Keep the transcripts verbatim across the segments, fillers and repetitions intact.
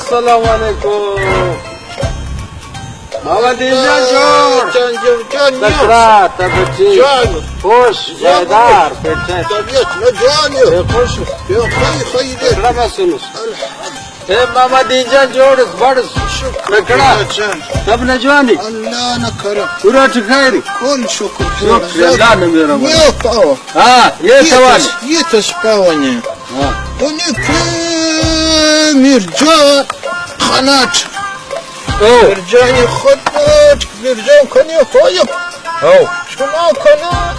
السلام علیکم۔ ماما دین جان جوڑ۔ جان جوڑ، جان جوڑ۔ تکڑا، تبچی۔ جان۔ خوش، جان۔ بیدار، پیٹھے۔ طبیعت نہ جوان ہے۔ اے خوش۔ اے خوش، خوش دے۔ تکڑا بس انس۔ الحمد۔ اے ماما دین جان جوڑ اس، بڑ اس۔ شکر تکڑا۔ اللہ جان۔ تب نہ جوانی۔ اللہ نہ کرم۔ پورا ٹھیک ہے ری؟ کل شکر۔ شکر اللہ نہ میرا بڑا۔ یہ پاو۔ ہاں، یہ یہ سوال۔ تس-، یہ تس پاوانی۔ ہاں۔ دنیا کہ میر جان خناٹ۔ او۔ میر جان خناٹ، میر جان کنے خواجہ۔ او۔ شما کنا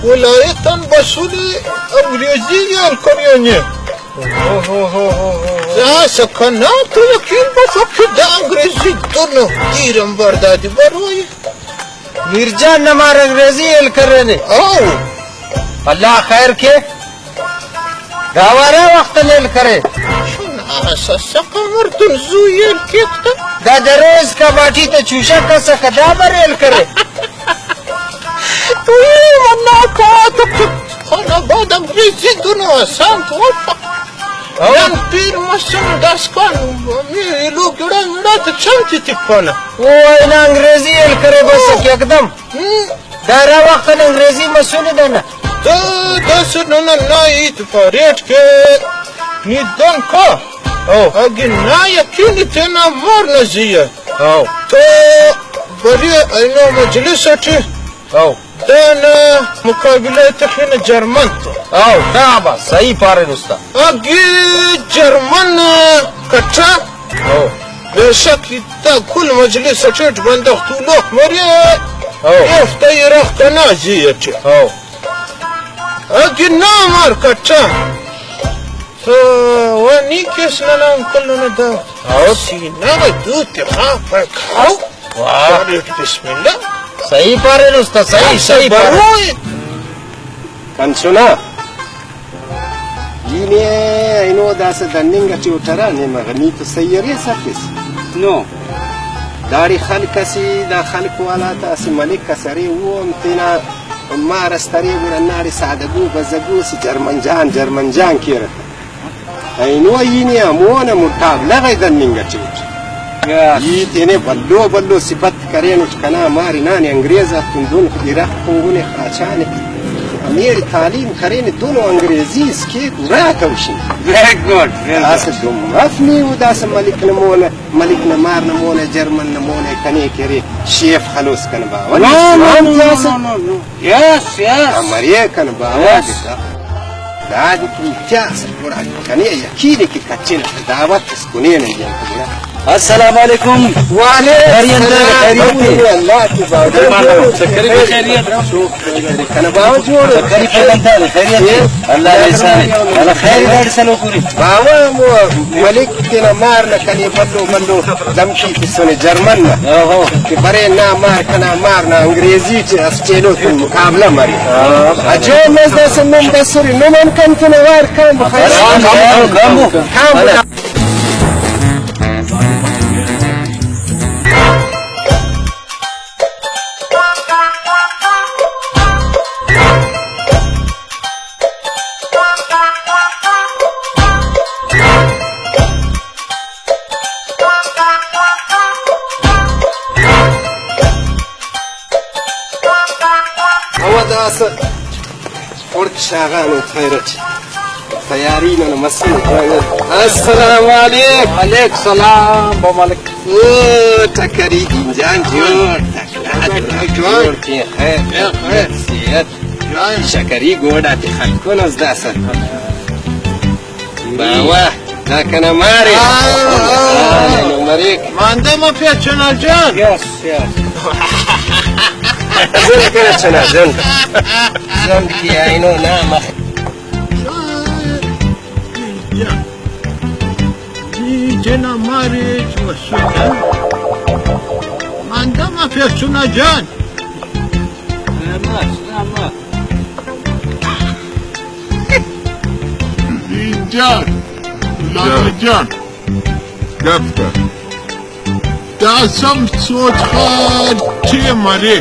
ولایت آن بسنے انگریزی یال کنینے۔ او ہو ہو ہو ہو۔ داسہ کنا تو یقین بفک کہ دا انگریزی دن دیر آن بار دادے بروئی۔ میر جان نا مار انگریزی ہیل کرینے۔ او۔ اللہ خیر کے۔ گوارا وخت ہیل کرے۔ شناس ئسکہ مردم زو ہیل کیک تہ۔ دا درویز کباٹی تہ چوشک ئسکہ، دا بر ہیل کرے۔ تو ای منا کوا تو خان آباد انگریزی دنو آسان تو۔ ہاں۔ نن پیر مسن داسکان ایلو گڑا گڑا تہ چم تے تپنہ۔ او اینا انگریزی ہیل کرے بس یکدم۔ ہم۔ دا ارا وخت آن انگریزی مسنے دانا۔ دا داسہ ننا نا ہیت پاریٹ کہ نی دن کا۔ او۔ اگہ نا یقین تینا مار نا زی آ۔ او۔ تو برے اینو مجلس اٹی۔ او۔ دانا مقابلہ تخنہ جرمن تو۔ او، دا با صحیح پارین استاد۔ اگہ جرمن کٹا۔ او۔ بے شک دا کل مجلس اٹیٹ بندغ تولوک مرے۔ او۔ اوفتا اراغ کنا زی اٹی۔ او۔ اگہ نا مار کٹا۔ تو و نی کیس ننا انکل ننا دا۔ او۔ سینہ غا دو تخا پائے کھاؤ۔ واہ۔ پاریٹ بسم اللہ۔ صحیح پارین استاد، صحیح، صحیح پارین۔ بروئے۔ کن چنا، ای نے اینو داسہ دننگ اٹی اٹرا نے مغنی تو سہی ارے سفس۔ نو۔ داڑے خلق اسے، دا خلق والا تا اسہ ملک اس ارے، او ہم تینا مار اس ترے، گڑا ہنداڑے سادگو بزگو اسہ جرمن جان، جرمن جان کیرہ۔ اینو ای نے ہمونا مقابلہ غا دننگ اٹی اٹ۔ یس۔ ای تینے بھلو بھلو صفت کرینٹ، کنا مار ہنانے انگریز آتون دن ارغ پوہنے خاچانے۔ ہمیڑے تعلیم کرینے دنو انگریزی اس کیک ارا توشن۔ Very good, very good. داسہ دن مف نی او داسہ ملک نا مون، ملک نا مار نا مون، جرمن نا مون کنے کہ ارے شیف خلوص کن باوہ۔ نو، نو، نو، نو، نو، نو۔ یس، یس۔ ہاں، مریک کن باوہ۔ یس۔ دادے کہ اتیاس گڑا کنے یقین کہ کچن دعوت اس کنین گڑا۔ السلام علیکم۔ وعلیکم خیریت السلام۔ خیریت۔ اللہ کی باوہ۔ خیریت۔ کنا باوہ جوڑ۔ خیریت۔ اللہ احسان۔ اللہ خیر سلو پوری۔ باوہ مو ملک تینا مار نا کنے بھلو بھلو دھمکی تسنے جرمن نا۔ اوہو۔ کہ برے نا مار کنا مار نا انگریزی ٹی اسہ چیلو تون مقابلہ مرے۔ ہاں۔ اجو مزد اسہ نم بسرے، نم ہم کن تینا وار کان بخیر۔ کان بو، کان بو۔ کان بو۔ او داسہ خڑک شاغانو خیرٹ۔ تیاری نن مسنے۔ السلام علیکم۔ وعلیکم السلام، بابا ملک۔ او ٹکری گنجان جوڑ، تکڑا جوڑ، جوڑ کے خیر، خیر، خیر۔ صحت۔ جوان۔ شکری گوڑ آتے خلکن اس داسہ۔ باوہ، دا کنا مارے۔ آ، آ، آ۔ آ، اینو مریک۔ ماندہ مفیا چنا جان۔ یس، یس۔ زند کنا چنا، زند۔ زند کیا اینو نام۔ ای تینا مارے مسنے۔ ماندہ مفیا چنا جان۔ سلامت، سلامت۔ دین جان، لالا جان۔ گپ کر۔ دا سم سوچ خاٹی مرے۔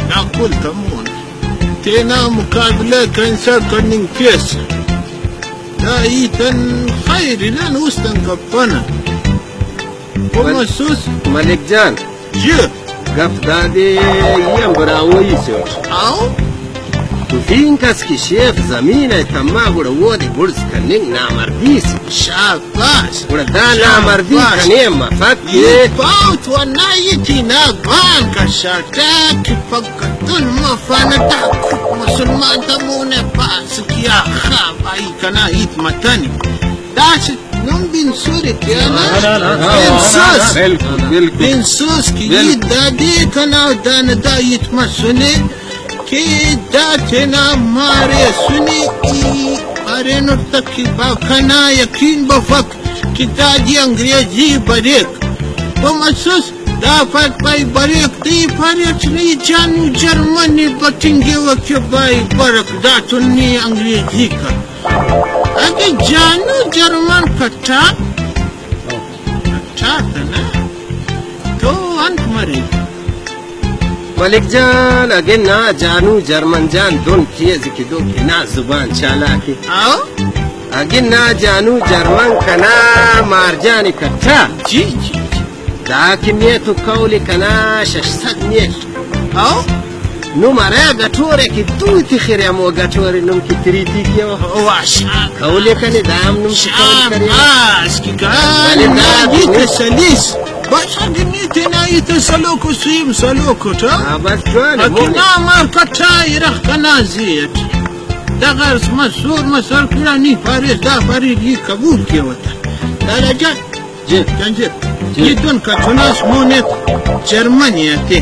نا کل تمون تینا مقابلہ کنسا کننگ کیس۔ دا ہیت آن خیر انا، نوست آن کپنہ۔ او ول-، محسوس۔ ملک جان۔ جی۔ گپ دادے ای ہم براہوئی سے اٹ۔ آؤ۔ تو زینک اس کہ شیف زمین ءِ تما، گڑا اودے بڑز کننگ نامردی سے۔ شاباش۔ گڑا دا شاباش۔ نامردی کنے مفک ای کہ پاوہ تو ہندا ہیت نا گوانک آ شاٹہ کہ پگہ تون مفانہ، دا کل مسلمان تا مون ءِ پاس کہ آخا بھائی کنا ہیت متنے۔ داسہ نم بنسر ایتیا نا؟ ہاں، ہاں، ہاں، بنسس۔ بالکل، بالکل۔ بنسس کہ بالکل۔ ہیت دادے کنا دانا دا ہیت مسنے کہ دا تینا مارے اسنے ای پارینٹ تہ کہ با کنا یقین بفک کہ دادے انگریزی بریک۔ تو مسس دا پاک بھائی بریک، تے ای پاریٹ نی جانو جرمنی بٹنگیوہ کہ بھائی برک دا تو نی انگریزی کر۔ اگہ جانو جرمن کٹا، کٹا تہ نا، تو انت مرے؟ ملک جان، اگہ نا جانو جرمن جان دن کیزی کہ دو کہ نا زبان چالاک ءِ۔ آؤ۔ اگہ نا جانو جرمن کنا مار جان ءِ کٹا۔ جی، جی، جی۔ دا کہ میتو قول کنا شش سد میٹر۔ ہاں۔ نم ہرا گٹور ءِ کہ دو تخرے ہمو گٹور ءِ نم کہ تریتی کیوہ۔ واہ، شاباش۔ قول ءِ کنے دا ہم نم کہ قول کرے۔ شاباش، کہ ولے نا دا ہیت سلیس۔ بس اگہ نی تینا ہیت سلوک و سیم سلوک اٹ۔ ہاں، بس جوان ءِ اگہ مون ءِ۔ نا مار کٹا ارغ کنا زی اٹ۔ دغس مسر مسر کڑا نی پاریس دا پاریر ای قبول کیوہ تہ۔ دادا جان، جی۔ جنجر، جی۔ ای دن کچناس مون ایت جرمنی آتے۔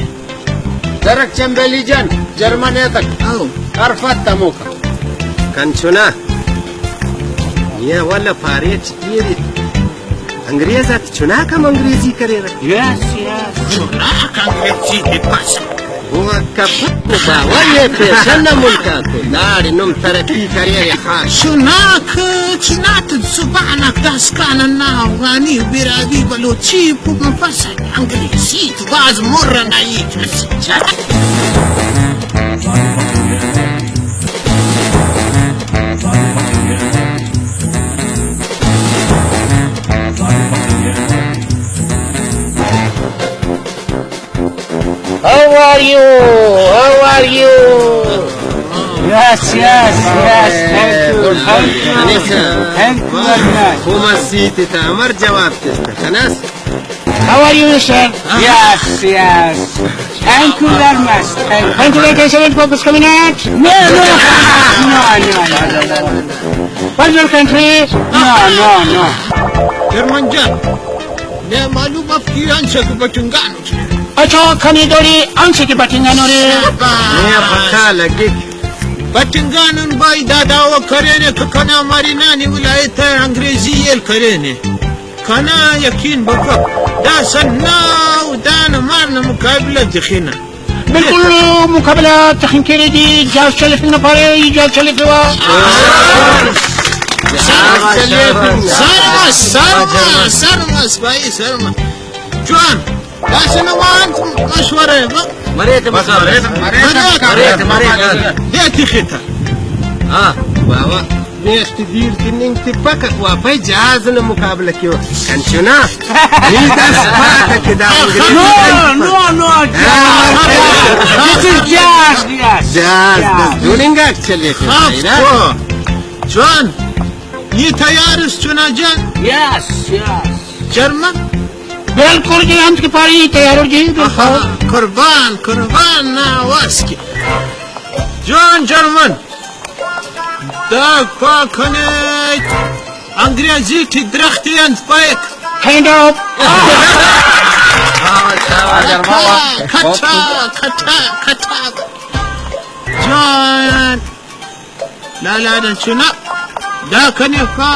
درک چنبیلی جان، جرمنی آتک۔ او۔ حرفات تموکا۔ کنچنا۔ یا والا پاریٹ ایری۔ انگریز آتے چناک ہم انگریزی کریرہ۔ یس، یس۔ چناک انگریزی بپسہ۔ او کپک و باوہ یہ پیشن نا ملک آتو داڑے نم ترقی کرے خان۔ چناک، چنا تہ زبان آک داسکان نا افغانی، براہوئی، بلوچی پہ مفسہ، انگریزی تو بھاز مر نا ہیت اس۔ How are you? How are you? Yes, yes, yes. Thank you. Thank you. Thank you very much. خوما سیت تا امر جواب تستا خلاص۔ How are you, sir? Yes, yes. Thank you very much. Thank you. Congratulations for this coming out. No, no. No, no, no, no, no, no. What's your country? No, no, no. German جان، نے معلوم اف کہ انچ کہ بٹنگانو۔ اچھا، کنے دوری انچ کہ بٹنگانو رے۔ شاباش۔ نے پکا لگک۔ بٹنگانن بھائی دا دعویٰ کرینے کہ کنا مری نانی ولایت انگریزی ہیل کرینے۔ کنا یقین بفک داسہ نا و دانا مار نا مقابلہ تخنہ۔ بالکل مقابلہ تخنگ کیرے جی، جاز چلیفنگ نا پارے ای جاز چلیفوا۔ سر مس، سر مس، سر مس بھائی، سر مس۔ جوان، داسہ نما انت مشورہ ءِ؟ مریک مقابلہ۔ مریک، مریک، مریک۔ دے تختہ۔ ہاں، واہ واہ۔ نے اسٹ دیر تننگ تپک، اخوا پائے جہاز نا مقابلہ کیو۔ کنچنا، نی دس پاک کہ دا انگریزی نو، نو، نو، ہاں، جہاز، جہاز، جہاز، جہاز۔ دس دننگاک چلے۔ خب، خو۔ جوان، ای تیار اس چنا جان؟ یس، یس۔ جرمن؟ بالکل جی، انت کہ پاری تیار ہو جی، بالکل۔ آہا، قربان، قربان نا آواز کے۔ جوان جرمن۔ دا پا کنے انگریزی ٹی درخت ءِ انت پائک؟ ہینڈ اپ۔ کھٹا، کھٹا، کھٹا، کھٹا۔ جوان۔ لالا نا چنا۔ دا کنے پا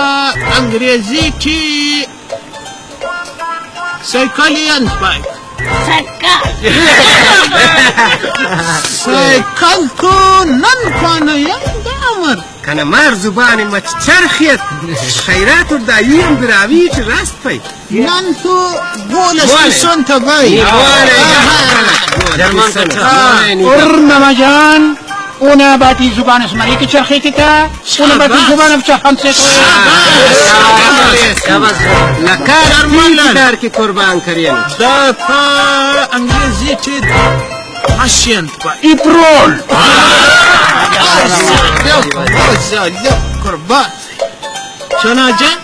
انگریزی ٹی سائیکل ءِ انت پائک؟ سائیکل۔ سائیکل تو نن پانہ یار، دا امر؟ کنا مار زبان مچ چرخیت۔ خیرات اور دا ای ہم براہوئی ٹی راست پائے۔ نن تو گول اس تسن تہ بھائی۔ نی گوانے۔ آہا۔ جرمن کٹھا۔ ہاں۔ اور ماما جان۔ اونا باٹی زبان اس مریک چرخی تتا، اونا باٹی زبان اس چرخان سے تو۔ شاباش۔ لکار تیل دار کہ قربان کرینو۔ دا تا انگریزی ٹی مشی انت پا، ایپرول۔ قربان۔ چنا جان،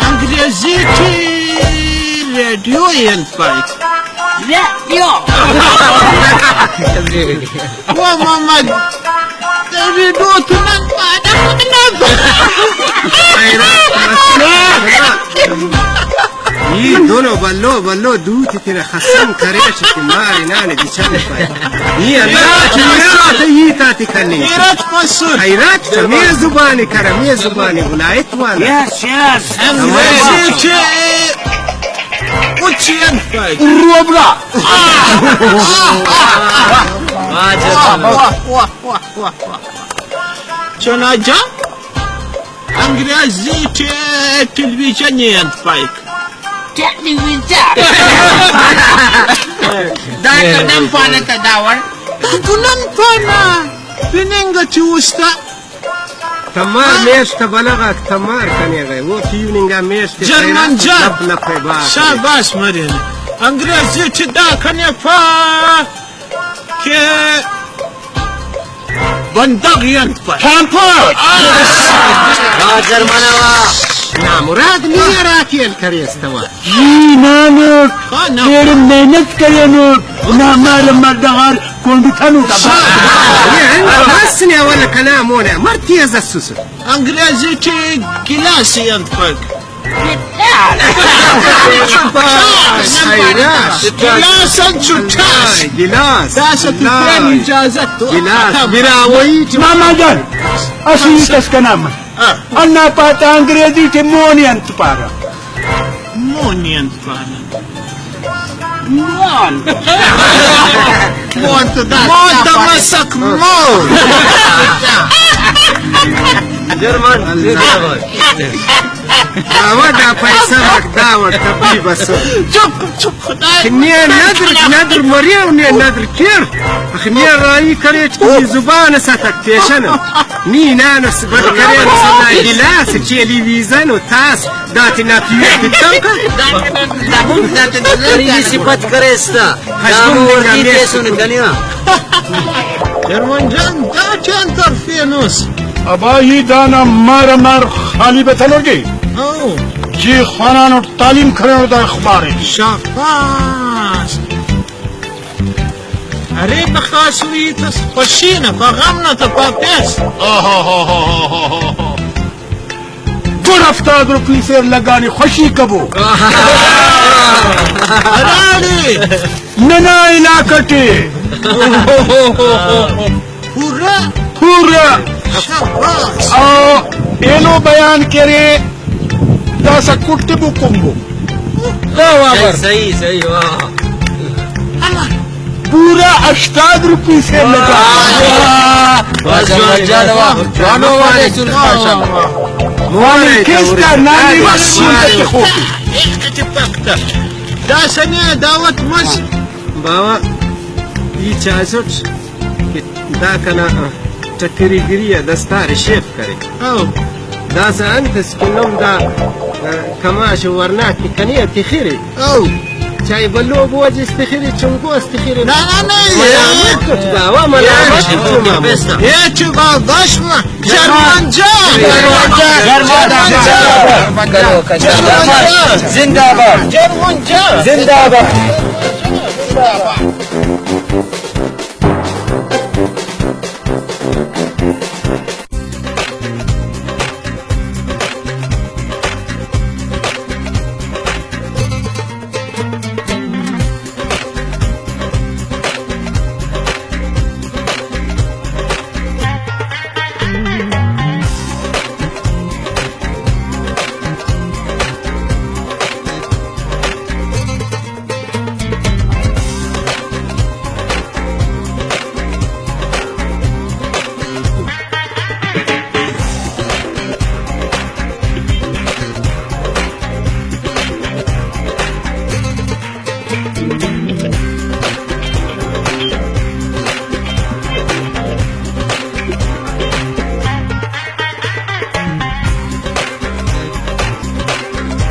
انگریزی ٹی ریڈیو ءِ انت پائک؟ ریڈیو۔ واہ محمد، ریڈیو تو نن پانا۔ ای دنو بھلو بھلو دو تے تینا خسن کریٹ کہ مار ہنانے بچانے پائے۔ نی اللہ ٹی ہیت آتے کننگ۔ خیرات مسر۔ خیرات چہ مے زبان کرا، مے زبان ولایت والا۔ یس، یس۔ انگریزی ٹی مچی انت پائے؟ روبرا۔ واہ، واہ، واہ، واہ، واہ۔ چنا جان، انگریزی ٹی ٹیلی ویژن ءِ انت پائک؟ ٹیلی ویژن۔ دا تو نن پانہ تا دا وڑ۔ دا تو نن پانہ۔ پننگ ٹی اُستا۔ تمار میڷ تا بلغ آک تمار کنے غے، او تیوننگا میڷ تے جرمن خیرات جان۔ لپ لپ ءِ باغ۔ شاباش مرے۔ انگریزی ٹی دا کنے پا کہ بندغ ءِ انت پائے؟ ٹرمپٹ۔ واہ، جرمن ءِ واہ۔ نامراد نی ہرا کہ ہیل کریس تہ واہ۔ نی ہنانٹ، ہاں، نا۔ ایڑے محنت کرینٹ، نا مار مردغار کنڈتنٹ۔ مس نے اول کنا مون ءِ مر تیز اسس۔ انگریزی ٹی گلاس ءِ انت پائک؟ گلاس۔ گلاس انت چٹاس۔ گلاس۔ داسہ تو پین اجازت تو۔ گلاس۔ براہوئی ٹی۔ ماما جان، اسہ ہیت اس کنا من۔ ہاں۔ ہندا پاتا انگریزی ٹی مون ءِ انت پارہ؟ مون ءِ انت پارہ؟ مون۔ مون تو دا، مون تو مسک مون۔ جرمن زندہ باد۔ داوڑ دا پیسہ غاک داوڑ تبی بس۔ چپ، چپ، خدا۔ نے ندر، ندر مریو، نے ندر کیر۔ اخ نے رائی کریٹ کہ زبان سا تک پیشن۔ نی نانس بد کرے، گلاس، ٹیلی ویژن و تاس، داتے نا پیوہ تتوکہ۔ تیری صفت کریس تا۔ ہشتم دامو دنگا وردی میس تیسن کنے۔ جرمن جان، دا چان طرفینس؟ ابا، ای دانا مار مار خالی بتنوٹی۔ او۔ جی خوانانٹ تعلیم کرینٹ دا اخبار۔ شاباش۔ ارے بخاسو ہیت اس خوشی نا پا، غم نا تا پا پیس۔ آہا۔ دو ہفتاد روپی سے لگانے خوشی کبو۔ ہراڑے ننا علاقہ ٹی پورا۔ پورا۔ شاباش۔ او ایلو بیان کرے۔ داسہ کٹبو کنبو۔ واہ، واہ، صحیح، صحیح، صحیح، واہ۔ پورا ہشتاد روپی سے لگا۔ واہ، واہ، جوان، جوان، واہ۔ جوانو والے سلطان شاہ۔ مونے کس کا نانی والا سنت خوکی۔ داسہ نے دعوت مس۔ باوہ، ای چائسٹ کہ دا کنا ٹکری گری آ دستار شیف کرے۔ او۔ داسہ انت اس کہ نم دا، آ، کماش و ورناک کہ کنے آ تخرے۔ او۔ چائے بلو بوج اس تخرے، چنکو اس تخرے۔ نا، نا، نا، ملامت اٹ دا، وا ملامت اٹ دا۔ اے چو با بش ما، جرمن جان۔ جرمن جان۔ جرمن جان۔ زندہ باد۔ جرمن جان۔ زندہ باد۔